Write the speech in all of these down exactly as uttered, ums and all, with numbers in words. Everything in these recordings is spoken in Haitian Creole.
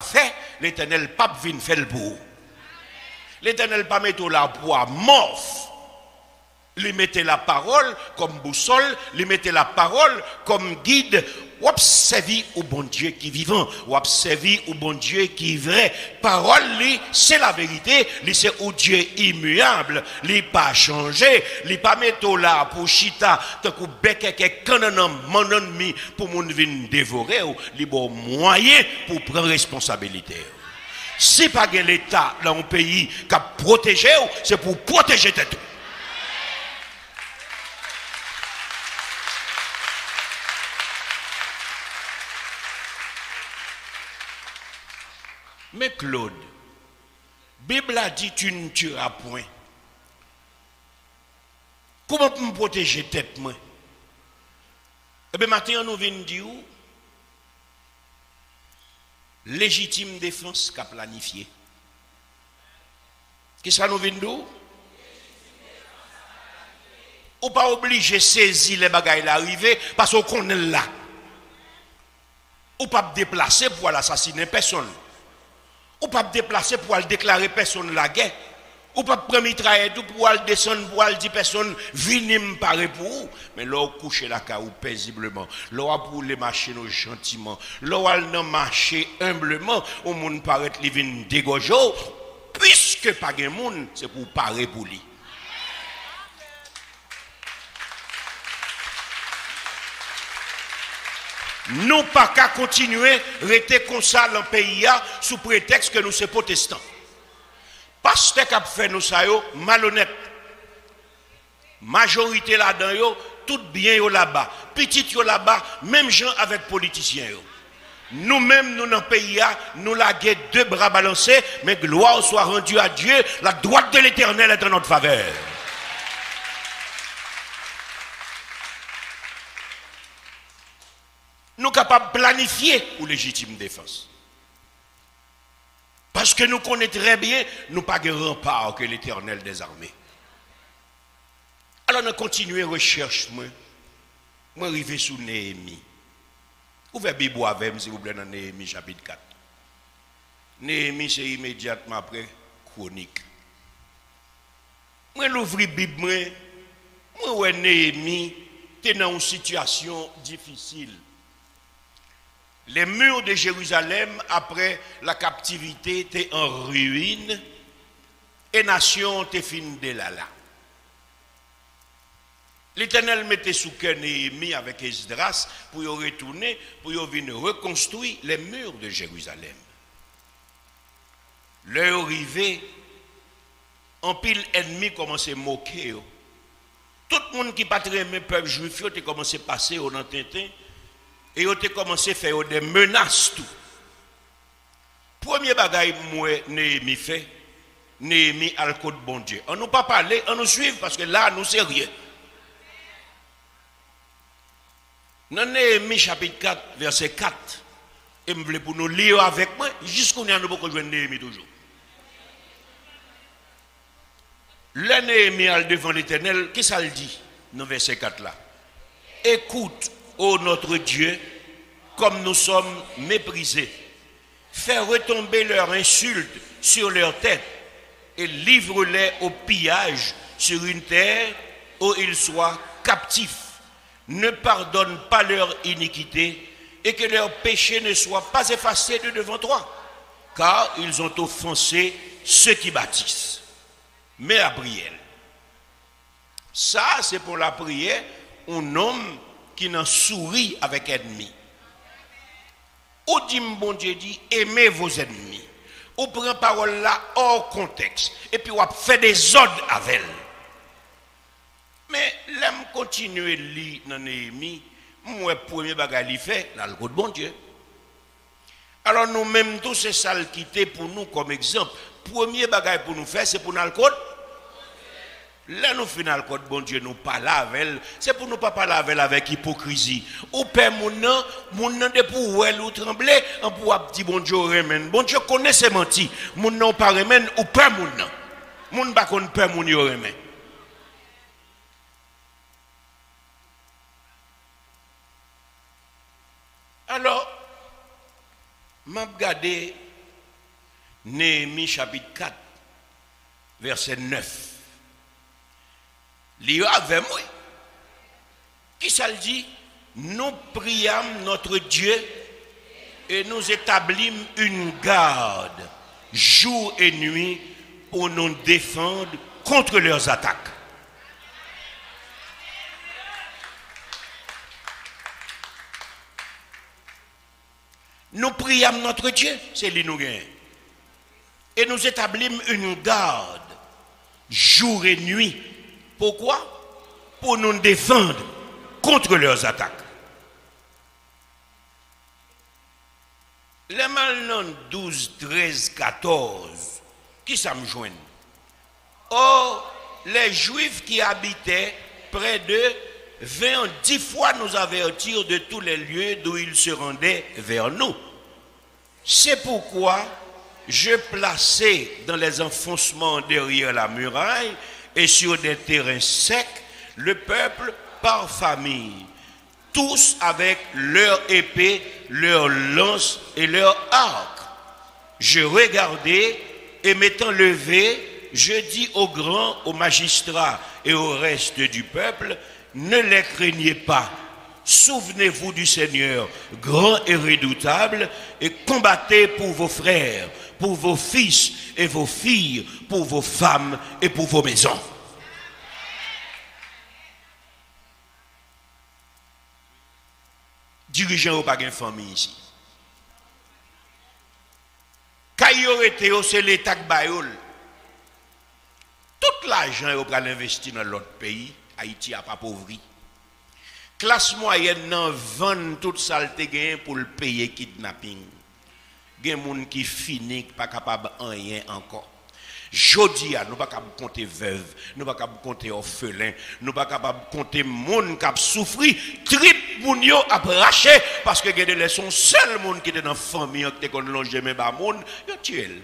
fè, Letènèl p ap vin fè l pou ou. Letènèl pa mete w la pou amòf. Li mete lapawòl kòm bousòl, li mete lapawòl kòm gid. W ap sèvi yon Bondye ki vivan, w ap sèvi yon Bondye ki vrè. Pawòl li se laverite, li se yon Dye imiyab, li pa chanje, li pa mete w la pou w chita tankou bèkèkè kannannan mannanmi pou moun vin devore w, li ba w mwayen pou w pran responsabilite w. Si pa gen Leta nan yon peyi k ap pwoteje w, se pou w pwoteje tèt ou. Men Claude, Bib la di, tu ne tueras point. Kouman pou m pwoteje tèt mwen? Ebyen, maten an, nou vin di w, lejitim defans ka planifye. Kisa nou vin di w? Ou pa oblije sezi lè bagay la rive, paske w konnen l la. Ou p ap deplase pou al asasinen pèsonn. Ou p ap deplase pou al deklare pèsonn lagè. Ou p ap pran mitrayèt ou pou al desann, pou al di pèsonn, "Vini, m pare pou ou." Men lè w kouche lakay ou pezibleman, lè w ap woule machin ou jantiman, lè w al nan mache enbleman, yon moun parèt li vin degòje w, piske pa gen moun, se pou w pare pou li. Nou pa ka kontinye rete konsa nan peyi a sou pretèks ke nou se pwotestan. Pastè k ap fè nou sa yo malonèt. Majorite ladan yo, tout byen yo laba, pitit yo laba, menm jan avèk politisyen yo. Nou menm, nou nan peyi a, nou lage de bra balanse, mais gloire soit rendue à Dieu, la droite de l'Éternel est en notre faveur. Nou kapab planifye pou lejitim defans. Paske nou konnen trè byen, nou pa gen ranpa ke Letènèl dèzame. Alò, nan kontinye rechèch mwen, mwen rive sou Neyemi. Ouvè Bib ou avè m, silvouplè, nan Neyemi chapit kat. Neyemi se imedyatman apre Kwonik. Mwen louvri Bib mwen, mwen wè Neyemi te nan yon sitiyasyon difisil. Les murs de Jérusalem après la captivité étaient en ruine et nation te fin delala. Letènèl mete sou kè Neyemi avèk Esdras pou yo retounen, pou yo vin rekonstwi les murs de Jérusalem. Lè yo rive, anpil ènmi kòmanse moke yo. Tout moun ki pa t renmen pèp jwif yo te kòmanse pase yo nan tenten, e yo te kòmanse fè yo de menas tou. Premye bagay m wè Neyemi fè, Neyemi al kot Bondye. An nou pa pale, an nou swiv, paske la a nou serye. Nan Neyemi chapit kat, vèsè kat, e m vle pou nou li yo avèk mwen, jiskounye a nou poko jwenn Neyemi toujou. Lè Neyemi al devan Letènèl, kisa l di nan vèsè kat la? Écoute, ô notre Dieu, comme nous sommes méprisés. Fais retomber leur insulte sur leur tête et livre-les au pillage sur une terre où ils soient captifs. Ne pardonne pas leur iniquité et que leur péché ne soit pas effacé de devant toi, car ils ont offensé ceux qui bâtissent. Men lapriyè l. Sa a se pou lapriyè yon nonm ki nan souri avèk ènmi. Ou di m Bondye di, aimez vos ennemis. Ou pran pawòl la hors contexte, epi w ap fè dezòd avè l. Men, lè m kontinye li nan Neyemi, m wè premye bagay li fè, l al kot Bondye. Alò, nou menm tou, se sa l kite pou nou kòm egzanp. Premye bagay pou nou fè, se pou n al kot. Lè nou fin al kot Bondye, nou pale avè l, se pou nou pa pale avè l avèk ipokrizi. Ou pè moun nan, moun nan depi w wè l, ou tranble, anpi w ap di Bondye w renmen l. Bondye konnen se manti. Moun nan w pa renmen l, ou pè moun nan. Moun pa konn pè moun yo renmen. Alò, m ap gade Néhémi chapit kat, vèsè nèf. Li yo avè m, wi. Kisa l di? Nous priâmes notre Dieu et nous établîmes une garde jour et nuit pour nous défendre contre leurs attaques. Nous priâmes notre Dieu, se li nou genyen. Et nous établîmes une garde jour et nuit. Pourquoi? Pour nous défendre contre leurs attaques. Lè m al nan douz, trèz, katòz, kisa m jwenn? Or, les Juifs qui habitaient près d'eux vinrent dix fois nous avertir de tous les lieux d'où ils se rendaient vers nous. C'est pourquoi je plaçai dans les enfoncements derrière la muraille et sur des terrains secs le peuple par famille, tous avec leurs épées, leurs lances et leurs arcs. Je regardai, et m'étant levé, je dis aux grands, aux magistrats et au reste du peuple, ne les craignez pas. Souvenez-vous du Seigneur, grand et redoutable, et combattez pour vos frères, pour vos fils et vos filles, pour vos femmes et pour vos maisons. Dirijan yo pa gen fanmi isi. Kay yo rete yo, se Leta k ba yo l. Tout lajan yo pral envesti nan lòt peyi, Ayiti ap apovri. Klas mwayèn nan vann tout sa l te genyen pou l peye kidnaping. Gen moun ki fini, ki pa kapab anyen ankò. Jodi a, nou pa kab konte vèv, nou pa kab konte òfelen, nou pa kapab konte moun k ap soufri, trip moun yo ap rache, paske gen de lè se yon sèl moun ki te nan fanmi an ki te konn lonje men ba moun, yo tiye l.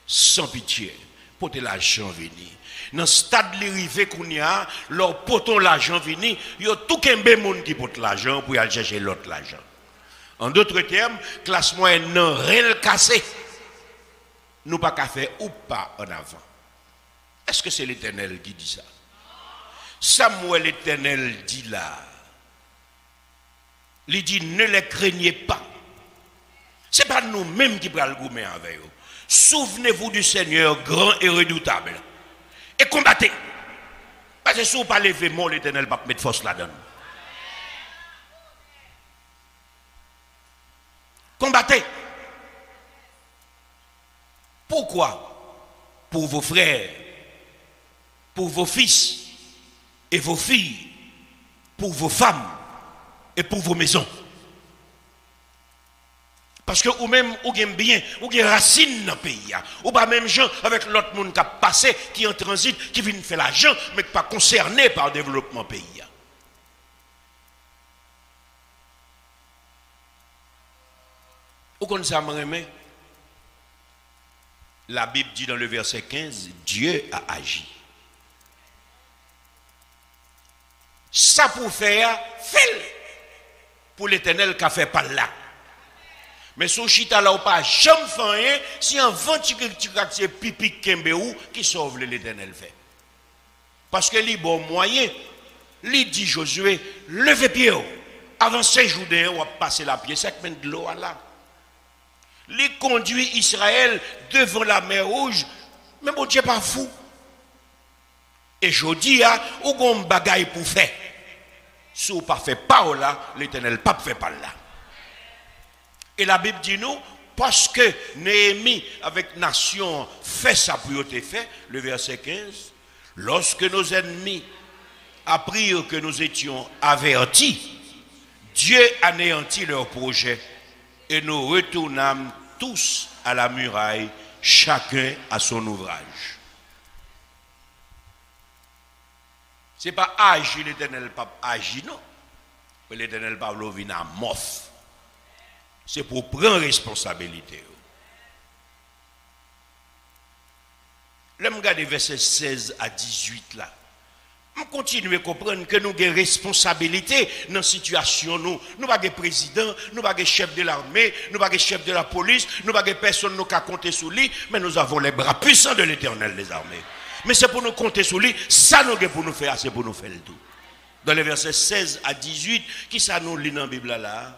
San pitye, pote lajan vini. Nan stad li rive kounye a, lè w pote yon lajan vini, yo tou kenbe moun ki pot lajan pou y al chèche lòt lajan. An dòt tèm, klas mwayèn nan ren l kase. Nou pa ka fè yon pa ann avan. Èske se Letènèl ki di sa? Sa m wè Letènèl di la a, li di, ne les craignez pas. Se pa nou menm ki pral goumen avè yo. Souvenez-vous du Seigneur grand et redoutable, et combattez. Paske si w pa leve men w, Letènèl p ap met fòs ladan l. Combattez. Pourquoi? Pour vos frères, pour vos fils et vos filles, pour vos femmes et pour vos maisons. Paske ou menm, ou gen byen, ou gen rasin nan peyi a. Ou pa menm jan avèk lòt moun k ap pase, ki an tranzit, ki vin fè lajan, men ki pa konsène pa devlopman peyi a. Ou konn sa m renmen? La Bible dit dans le verset quinze, Dieu a agi. Sa pou w fè a, fè l. Pou Letènèl ka fè pa l la. Men si w chita la, w pa janm fè anyen, si anvan ti krik ti krak se pipi k kenbe w, kisa w vle Letènèl fè? Paske li ba w mwayen. Li di Jozye, leve pye w, avanse Jouden an, w ap pase lapye sèk, men dlo a la. Li kondui Izrayèl devan Lamè Wouj, men Bondye pa fou. E jodi a, ou gen yon bagay pou w fè. Si w pa fè pa w la, Letènèl p ap fè pa l la. E Labib di nou, paske Neyemi avèk nasyon an fè sa pou yo te fè, le vèsè kenz, lorsque nos ennemis apprirent que nous étions avertis, Dieu anéantit leurs projets et nous retournâmes tous à la muraille, chacun à son ouvrage. Se pa aji Letènèl p ap aji, non. Men Letènèl pa vle w vin amòf. Se pou w pran responsabilite w. Lè m gade vèsè sèz a dizuit la, M kontinye konprann ke nou gen responsabilite nan sitiyasyon nou. Nou pa gen prezidan, nou pa gen chèf de lame, nou pa gen chèf de lapolis, nou pa gen pèsonn nou ka konte sou li, mais nous avons les bras puissants de l'Éternel des armées. Men se pou nou konte sou li, sa nou gen pou nou fè a, se pou nou fè l tou. Dans les versets seize à dix-huit, ki sa nou li nan Bib la la a?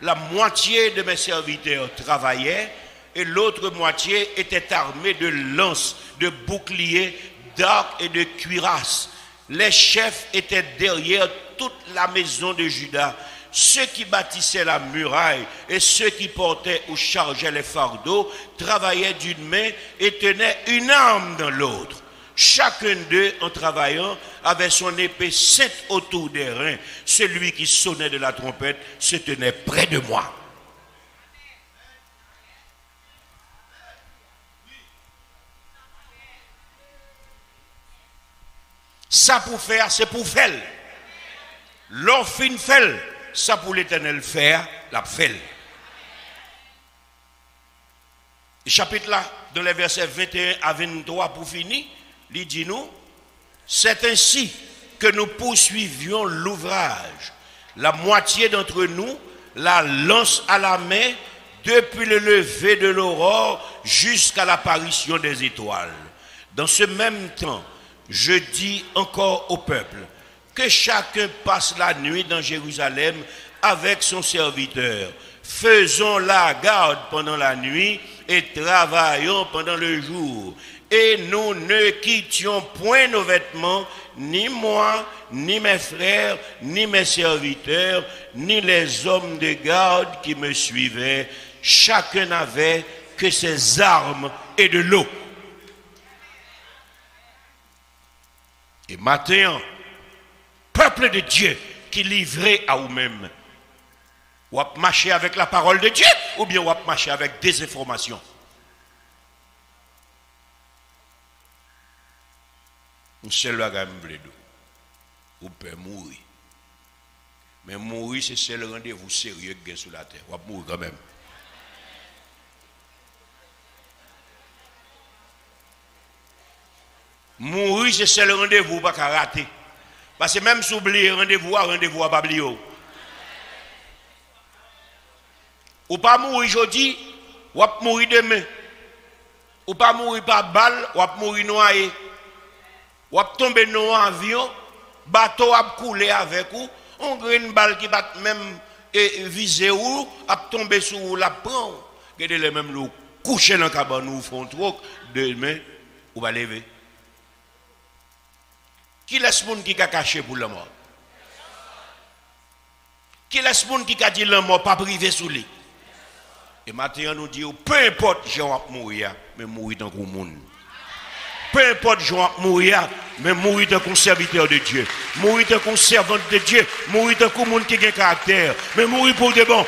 La moitié de mes serviteurs travaillaient et l'autre moitié était armée de lances, de boucliers, d'arcs et de cuirasses. Les chefs étaient derrière toute la maison de Juda. Ceux qui bâtissaient la muraille et ceux qui portaient ou chargeaient les fardeaux travaillaient d'une main et tenaient une arme dans l'autre. Chacun d'eux, en travaillant, avait son épée ceinte autour des reins. Celui qui sonnait de la trompette se tenait près de moi. Sa pou fè a, se pou fè l. Lè w fin fè l, sa pou Letènèl fè a, l ap fè l. Chapit la, dans les versets vingt et un à vingt-trois pou fini, li di nou, c'est ainsi que nous poursuivions l'ouvrage, la moitié d'entre nous, la lance à la main, depuis le lever de l'aurore jusqu'à l'apparition des étoiles. Dans ce même temps, je dis encore au peuple, que chacun passe la nuit dans Jérusalem avec son serviteur. Faisons la garde pendant la nuit et travaillons pendant le jour. Et nous ne quittions point nos vêtements, ni moi, ni mes frères, ni mes serviteurs, ni les hommes de garde qui me suivaient. Chacun n'avait que ses armes et de l'eau. E maten an, pèp de Dye ki livre a ou menm, w ap mache avèk la parole de Dieu oubyen w ap mache avèk dezenfòmasyon? Yon sèl bagay m vle di w, ou pè mouri. Men mouri se sèl randevou serye k gen sou latè. W ap mouri kanmenm. Mouri se sèl randevou ou pa ka rate. Paske menm si w bliye randevou a, randevou a pa bliye w. Ou pa mouri jodi, w ap mouri demen. Ou pa mouri pa bal, w ap mouri nwaye. W ap tonbe nan yon avyon, bato ap koule avèk ou, yon grenn bal ki pa t menm, e, vize ou, ap tonbe sou ou, l ap pran w. Gen de lè menm lè w kouche nan kabann ou, ou fè yon twòk, demen, ou pa leve. Kilès moun ki ka kache pou lanmò? Kilès moun ki ka di lanmò p ap rive sou li? E maten an, nou di w, pe enpòt jan w ap mouri a, men mouri tankou moun. Pe enpòt jan w ap mouri a, men mouri tankou yon sèvitè de Dye. Mouri tankou yon sèvant de Dye. Mouri tankou moun ki gen karaktè. Men mouri pou de bon.